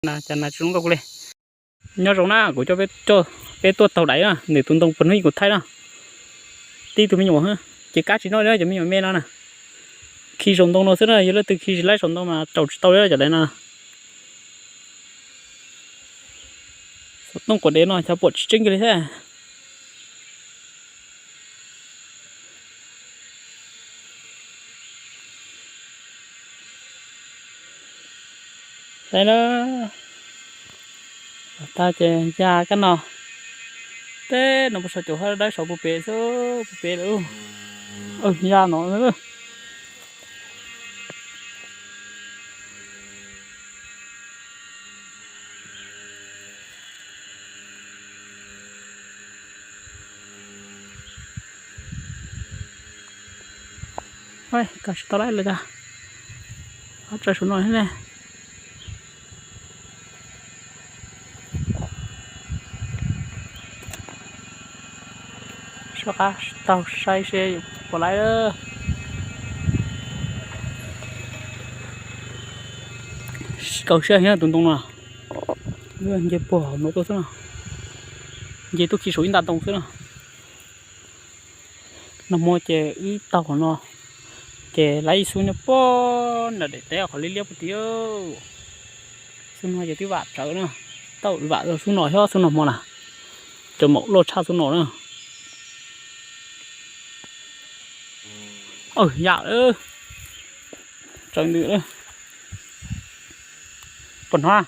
Cas nas tsis zoo nkauj li. Nyob zoo na, kuv coj peb tuaj taug daiv na, nws tus ntoo puag hnub ib kuv thaij na. Tib tug me nyuam, ces kab tsis noj li cov me nyuam me no na. Khi saum ntoo no xwb na, yog leej twg khi tsis laib saum ntoo mas raus tsis tau li cov daiv no. Xov tooj quav dev no xyov puas tsis tseeb kiag li thiab. Saib na, tag ces ya kab no, teb no puas saum cov hab dawb saud puag pem xwb, puag pem lawm. Ya no. Kawg tsis tau laib li cas, ob tsaws saum no thiab ne. Soj qab taug saib seb puas laib. Kaw siab heev tus ntoo no, nce puag hauv no tuaj xwb no, nce tuaj khi saum ib nta ntoo xwb no. Nag hmo ces wb taug qhov no, ces laib ib xub nyob puag nram daim teb qhov liab liab puag tim. Xub no ces twb vam tsawv na, tau vam xub no xyov xub nag hmo na, cov maum loj tshaj xub no na. Yam lawm, tsawv ntws lawm. Puas hnov?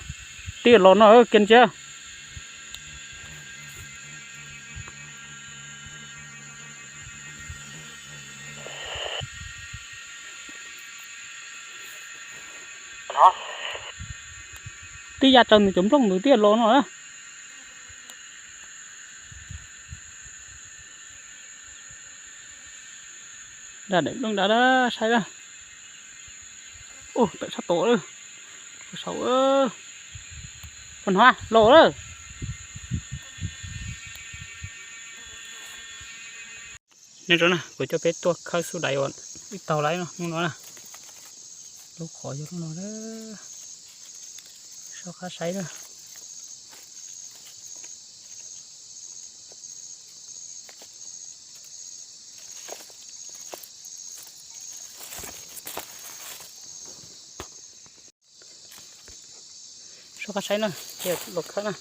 Tib los no kiag ntsia. Tib ya tsawv ntws cov nplooj ntws tib los no. Dam daim nplooj dav saib na. Ua tawm sab tom lawm. Saud, puas hnov los lawm. Nyob zoo na, kuv coj peb tuaj khawb xub daiv uas wb taug laib no hnub no na. Lub qhov yog lub no, soj qab saib na. Soj qab saib na, los khawb na.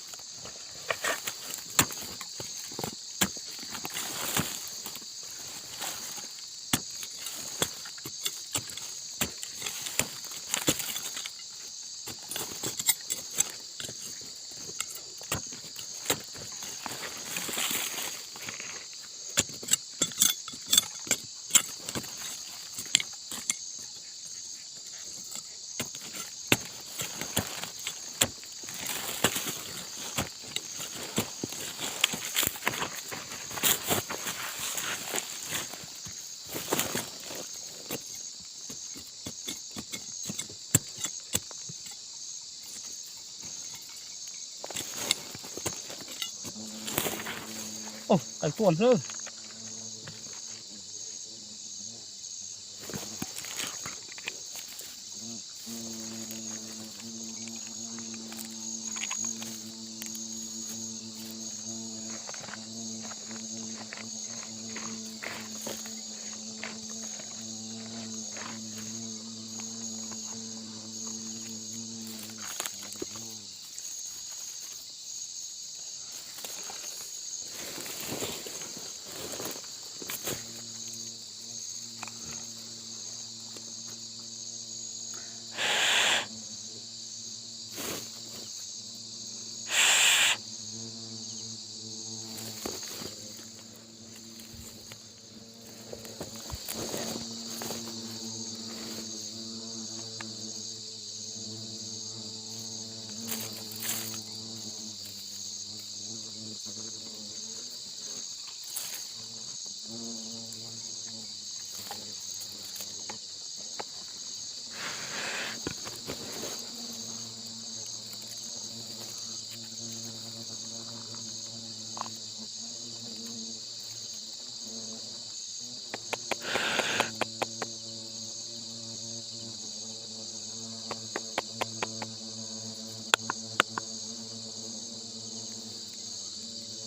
Qe tuaj xwb.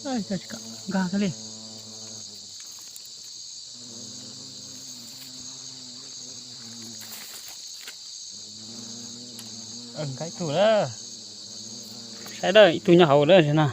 Nkag tag li. Nkag ib tug lawm. Saib lawm, ib tug nyob hauv lawm no.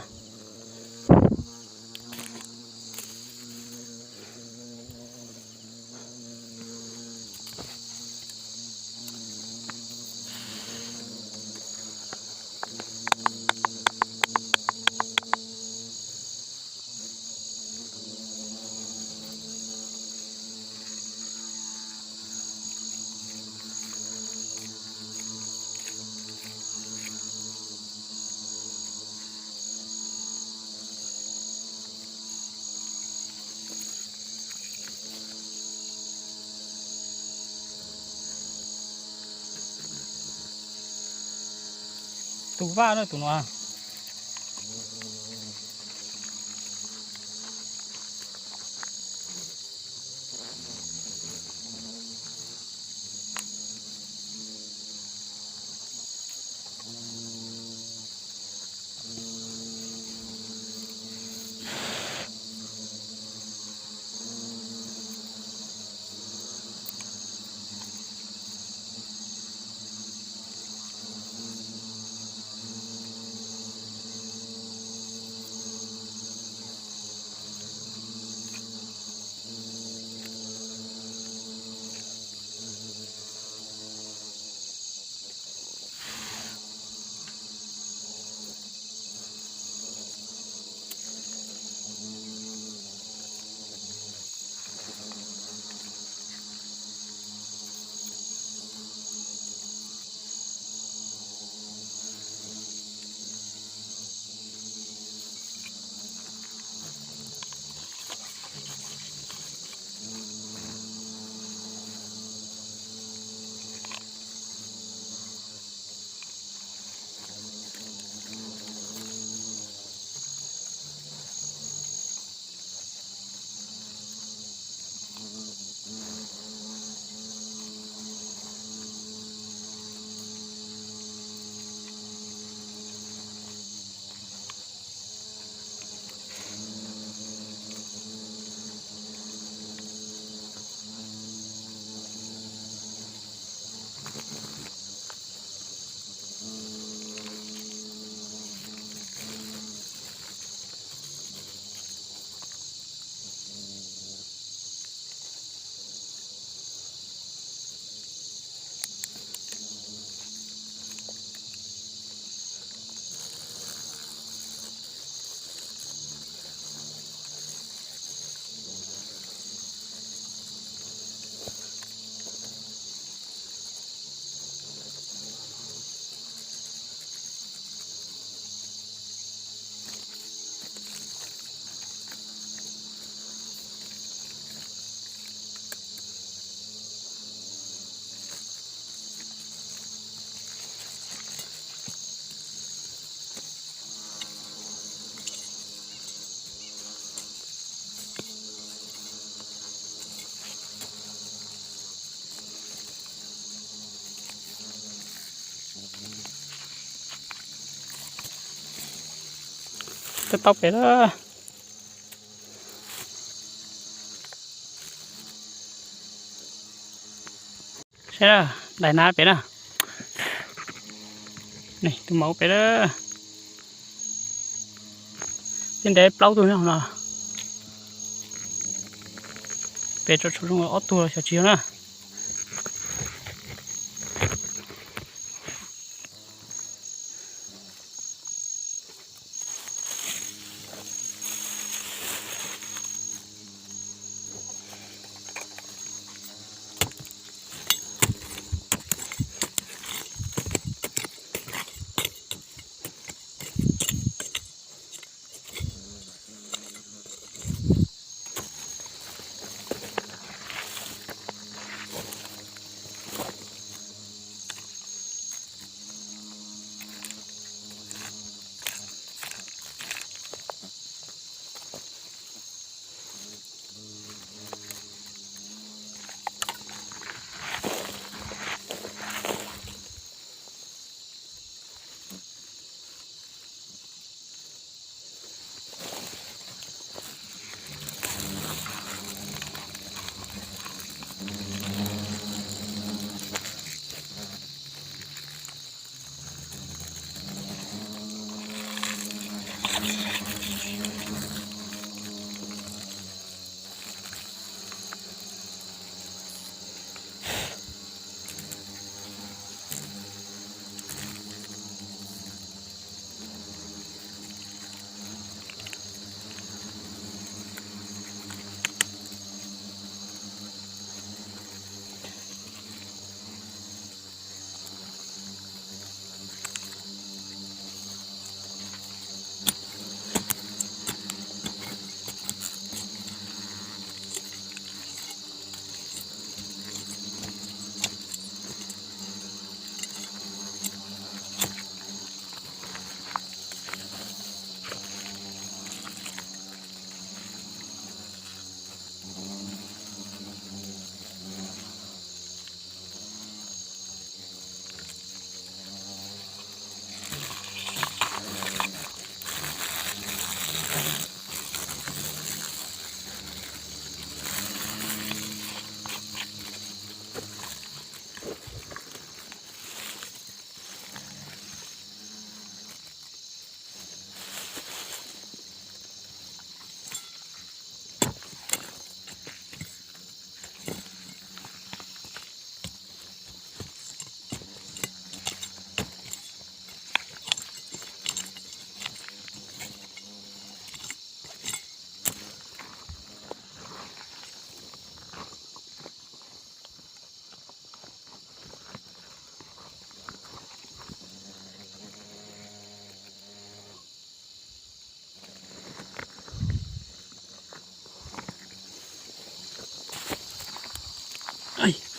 Tus vaj na tus no. Twb tau pem lawm. Saib na, daim nav pem na. Tus maum pem lawm. Tej ntev plaub tug no. Pem tso tso zoo ob tug los xyov tsis yog na.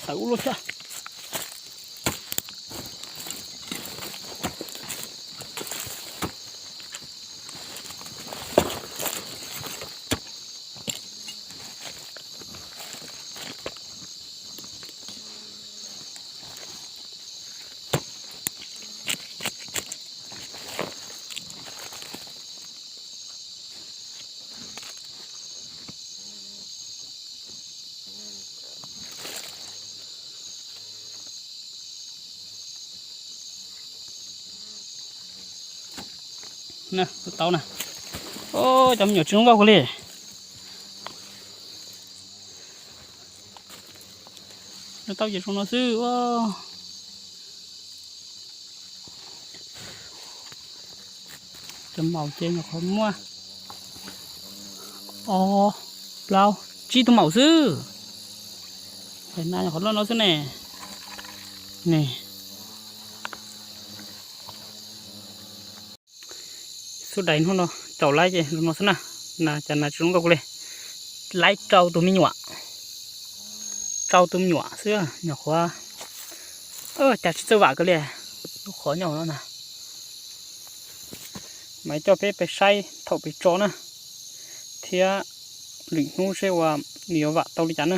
Tawm ua luaj thiab. Tau na. Cov me nyuam tsis zoo nkauj kawg li. Tau ces zoo no xwb. Cov maum ces nyuam qhuav muaj ob, plaub, tsib tug maum xwb. Ces na nyuam qhuav loj no xwb ne. Ne. Xub dais hnub no rau laib ces zoo no xwb na. Na cas na tsis zoo nkauj li. Laib rau tus me nyuam, rau tus me nyuam xwb nyuam qhuav, cas tsis txawj vam kawg li. Lub qhov nyob no na. Mas coj peb pais saib thaum pem tso na, thiab lwm hnub seb uas nws yuav vam tau li cas na.